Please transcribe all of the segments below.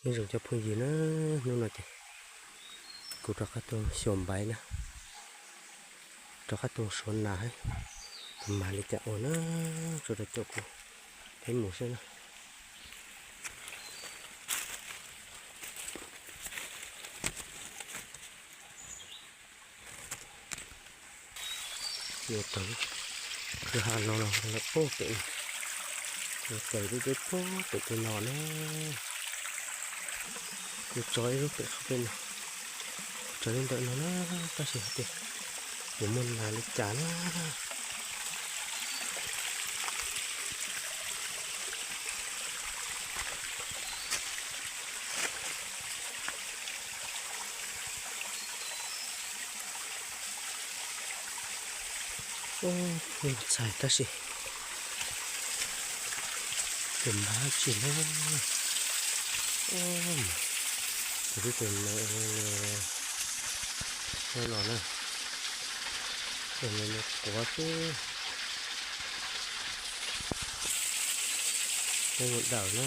Nyob zoo cov phooj ywg na, hnub no ces kuv rov qab tuaj xyuas npaiv na, rov qab tuaj suav nas, tus mag li cas ua na, sawv daws caum kuv peb mus saib na. Yuav tawm kwj ha no los lawm puag pem, yuav tawm lub deb puag pem tej no na. Kuv tso ib lub pem qhov pem no, tso lub ntawm no na, tab sis hais tias puas muaj nas li cas na. Ntxhais tab sis tus mag tsis na. Kuv twb tus no, no na, tus no quav xwb, peb mus dawm na,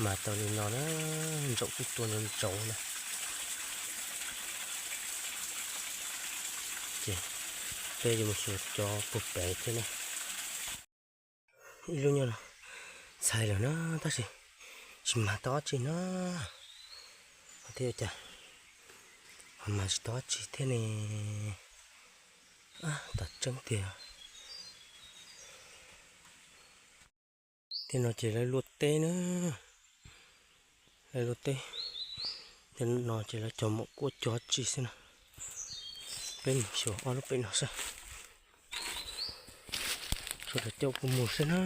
mas tau li no na, ntsaum twb tua ntsoov na. Ces peb yuav mus xyuas cov puag pem thiab na. Ib lub nyob no ntxhais lawm na, tab sis tsis mag tau dab tsi na. Ho thiab cas ho mag tsis tau dab tsi thiab ne. Tam tseeb tiag. Tej no ces lawv luaj teb na, lawv luaj teb. Tej no ces lawv cog mom kuaj cog dab tsi xwb na. Peb mus xyuas ob lub pem no saib. Sawv daws caum kuv mus saib na,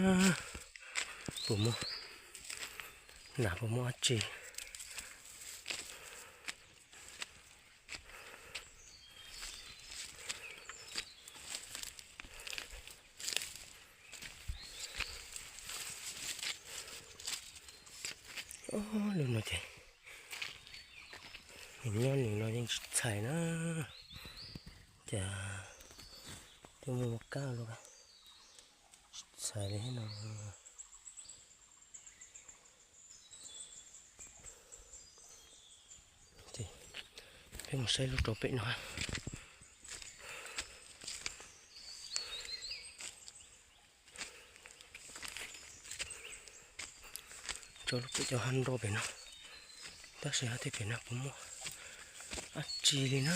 puas muaj nas, puas muaj dab tsi. Ob lub no ces nws nyob nws no yeej tsis ntxhais na, cas twb muaj kab lawm, tsis ntxhais li no. Peb mus saib lub rau pem no. Rau lub pem cov hav nroj pem no, tab sis hais tias pem no puas muaj dab tsi li na.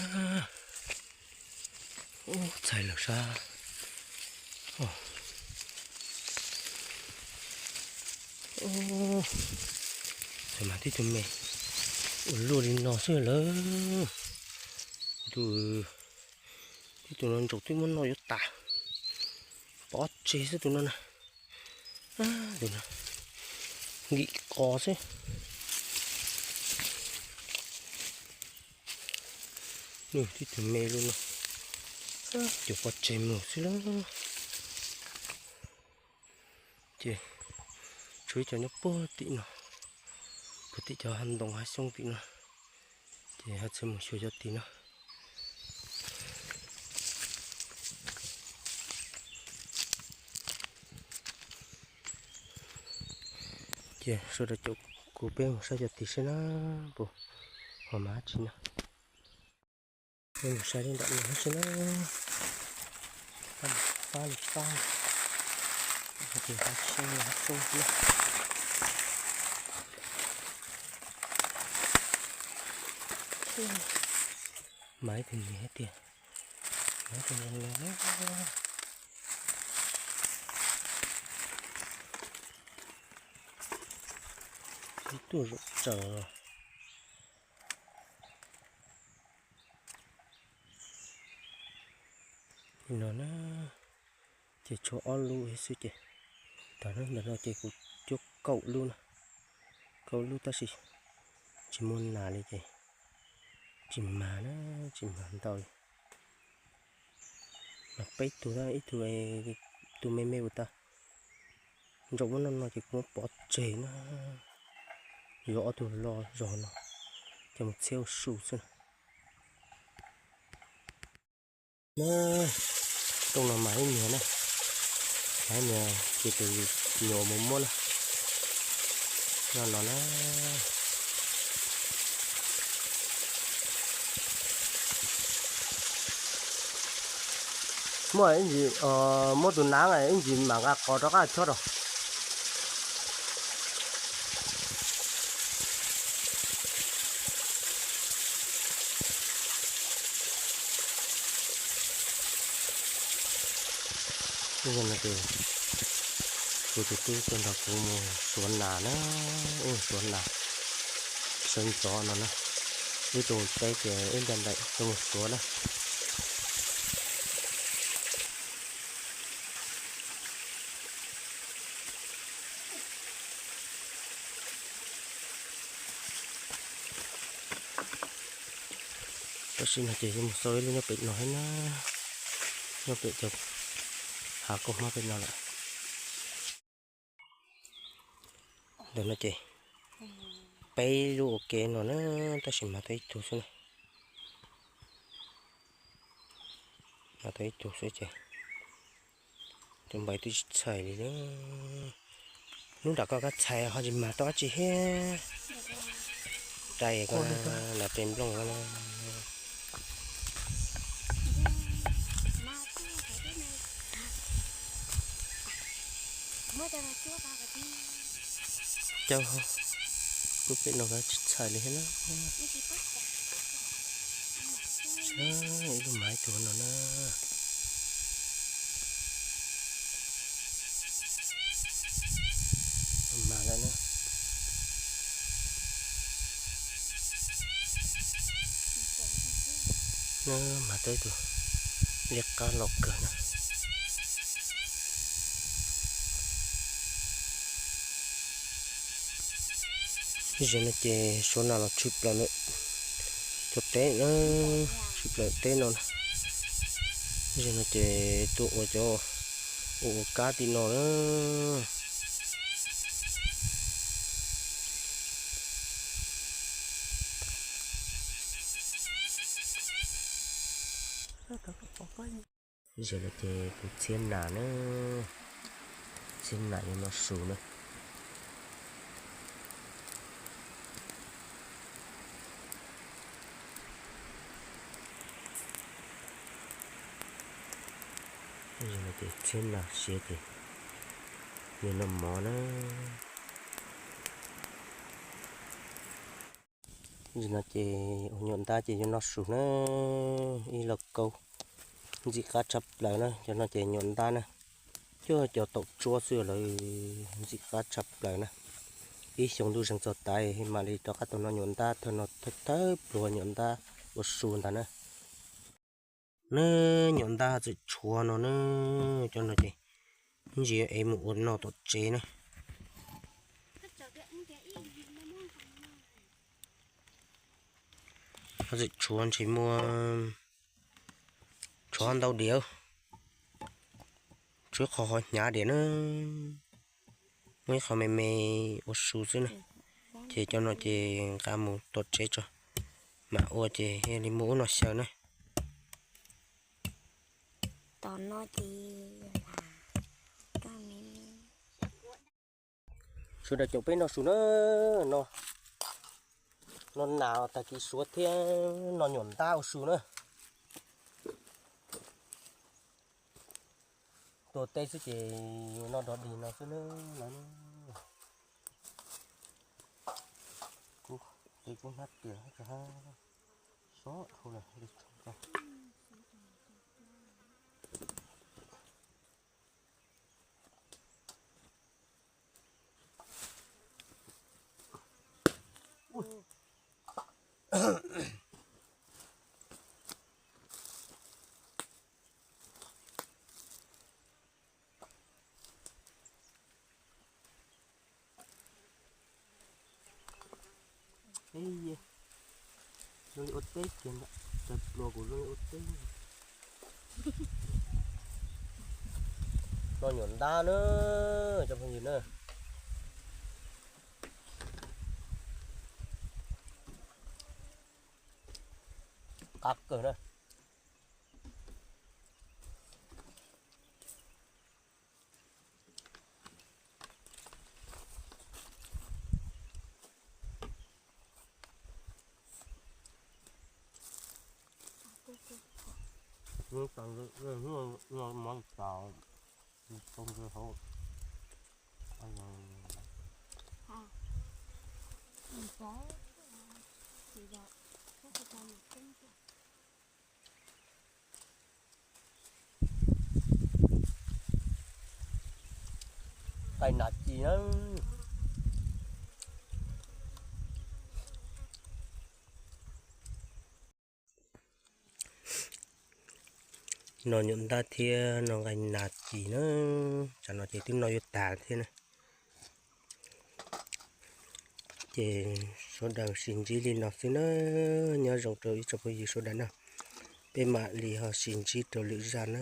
Ub, ntxhais lawm sab. Ntxhais mas tib tug me ua luaj li no xwb lawm. Ntuj, tib tug no ntsaum twb muab noj yuav tas, pov tseg xwb tus no na. Tus no nkim qos xwb. Nws tib tug me li no, cuag pov tseg mus xwb lawm. Ces tshuav ib co nyob puag tim no, puag tim cov hav ntoo hav xyoob tim no, ces ho txawm mus xyuas cov tim no. Ces sawv daws caum kuv peb mus saib cov tim saib na, puas ho mag dab tsi na. Peb mus saib li ntawm no saib na. Fab li fab, ces hav xyoob hav xyoob xwb na. Mag ib tug me hais tias, mag ib tug me no na. Ib tug zaum tsaws los li no na. Ces tshuav ob lub xwb ces, tam ntawm no ces kuv cuab kaum lub na, kaum lub tab sis tsis muaj nas li ces tsis mag na, tsis mag ntau li. Mas peb tug, ib tug, tus me me ua tas, ntsaum muab noj no ces kuv muab pov tseg na. Yuav ob tug loj zog no coj mus txhiab ua su xwb na. Na, rooj no mas ib niag na, mas ib niag ces tus nyuam mus muab na. No no na. Muaj ib ntsis, muab tus nav ib ntsis mam nqa qos rov qab chob rau. Kuv tus tub tuaj nrog kuv mus suav nas na, suav nas sawv ntxov no na. Wb tuaj teb ces wb ncaim ncaim tuaj mus suav na. Tam sim no ces yuav mus xauj ib lub nyob pem no thiab na, nyob pem cov hav kauj hmab pem no lawm. Ntawm no ces peb lub ua ke no na, tab sis mas tau ib tug xwb na. Mas tau ib tug xwb ces tus npaim twb tsis txhais li na. Hnub nram koj kab txhais ho tsis mag tau dab tsi thiab. Dai koj na, pem nplooj no na. Caug, kuv pem no kab tsis txhais li thiab na. Ib lub mas ib tug no na. Mas lawm na. Mas tau ib tug liab qab loj kawg na. Zaum no ces suav nas los tshwm plaws lawm cov teb na, tshwm plaws teb no na. Zaum no ces tuaj ua cov, ua ua kab tim no na. Zaum no ces kuv txhiab nas na, txhiab nas yuav noj su na. Zaum no ces txhiab nas siav ces yuav noj mov na. Zaum no ces ua nyuam ntab ces yuav noj su na, ib lauj kaub ntxim qab tshaj plaws na, cov no ces nyuam ntab na, cuag cov taum tsuab xwb lawm, ntxim qab tshaj plaws na. Ib xyoo ntuj zeeg txog tas mam li rov qab tau noj nyuam ntab thawj no, thawj pluag nyuam ntab ua su ntag na. Na, nyuam ntab txawm tshuav no na, cov no ces ib ntsis yuav ev mus ua noj tom tsev na. Txawm tshuav ntshe muaj, tshuav ntau diam, tshuav ib qho ho hnyav diam na, muaj ib qho me me ua su xwb na. Ces cov no ces nqa mus tom tsev tso, mam ua ces thiaj li muaj ub noj xyaw na. Sawv daws caum peb noj su na, no, no nas tag kis suav thiab no nyuam ntab ua su na. Tua teb xwb ces noj dog dig no xwb na. Kuv, kuv hnab tias hab, sob dhau lawm. Zoo li ua teb kiag ntag, tawg pluas kuv zoo li ua teb. No nyuam ntab na, cov phooj ywg na. Qab kawg na. Mov tas, nqaij nas ci na. No nyuam ntab thiab no nqaij nas ci na. Tsam no ces twb no yuav tag thiab na. Ces sawv daws sib ntsib li no xwb na. Nyob zoo rau ib tsoom phooj ywg sawv daws na. Peb mam li ho sib ntsib rau lwm zaj na.